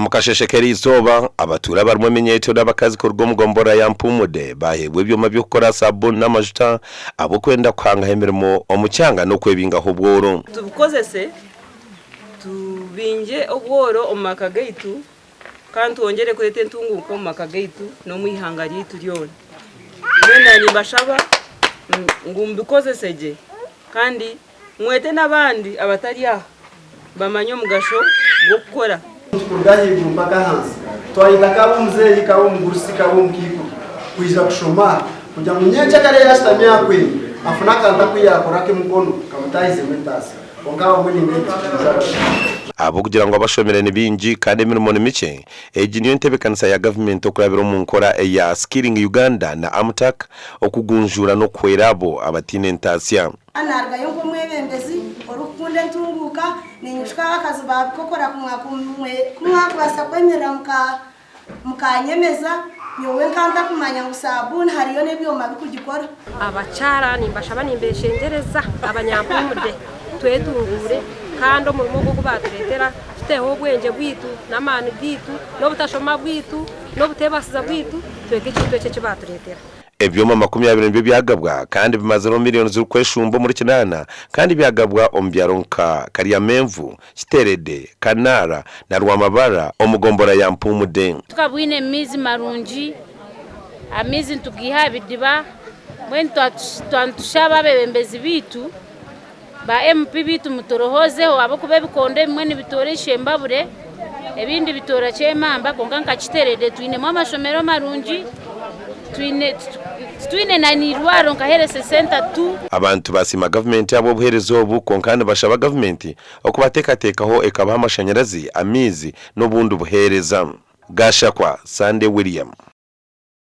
Omu kasheeshe k'eriizooba, abatuura abarimu eminyeeto n'abakazi kuruga omu gomborora ya Mpumude baaheebwa ebyoma by'okukora saabuuni n'amajuta ahabw'okwenda kuhangaho emirimo omu kyanga n'okwebingaho obworo. Tubikozese tubingye obworo omu maka gaitu kandi twongyere kureeta entunguuka omu maka gaitu n'omu ihanga ryaitu ryona. Mbwenu nimbashaba ngu mubikozese gye kandi Mwete n'abandi abatari aha bamanye omugasho gw'okukora. Kuruga ahaiguru mpaka ahansi. Twayeta kaba omuzeeyi, kaba omugurusi, kaba omukaikuru kwija kushoma aha kugira ngu nyenkyakare yaashutami aha kwenda afune akantu aku yaakora ak'emikono kamutaahizemu entaasya. Kwonka abamwe nindeeba tikiriija abashaija. Ahabw'okugira ngu abashomire ni baingi kandi emirimo ni mikye, egi niyo ntebeekanisa ya gavumenti okurabira omu nkora eya Skilling Uganda na AMTAC okugunjuura n'okuhwera abo abataine ntaasya. Naarugayo nk'omwebembezi orikukunda entunguuka. Ninyijuka abakazi ba Bikokora ku mwakubaasa kwemerera mukanyemeza, nyowe nka ntakumanya ngu saabuuni hariyo n'ebyoma birikugikora. Abakyara nimbashaba nimbeshengyereza abanyampumude twetunguure kandi omurimo ogu ogu baatureetera tuteho obwengye bwaitu n'amaani gaitu n'obutashoma bwaitu n'obuteebaasiza bwaitu twege ekintu eki eki baatureetera. Ebyoma 20 nibyo byagabwa kandi bimazireho miriyoni zirikweshumba omuri kinaana kandi byagabwa omu byaro nka Karyamenvu, Kiterede, Kanaara na Rwamabara omu gombora ya Mpumude. Tukabwine maizi marungi, amaizi nitugaiha aha bidiba, mbwenu twaba nitushaba abeebembezi baitu ba MP baitu muturohoozeho ahabw'okuba ebikondo ebimwe nibitoora Ishembabure ebindi bitoora Kyemamba kwonka nka Kiterede twinemu amashomero marungi, twine titwine na n'eirwariro nka Health Centre tu. Abantu basiima gavumenti ahabw'obuheereza obu kwonka nibashaba gavumenti okubateekateekaho ekabaha amashanyarazi, amaizi n'obundi buheereza. Gashakwa Sunday William.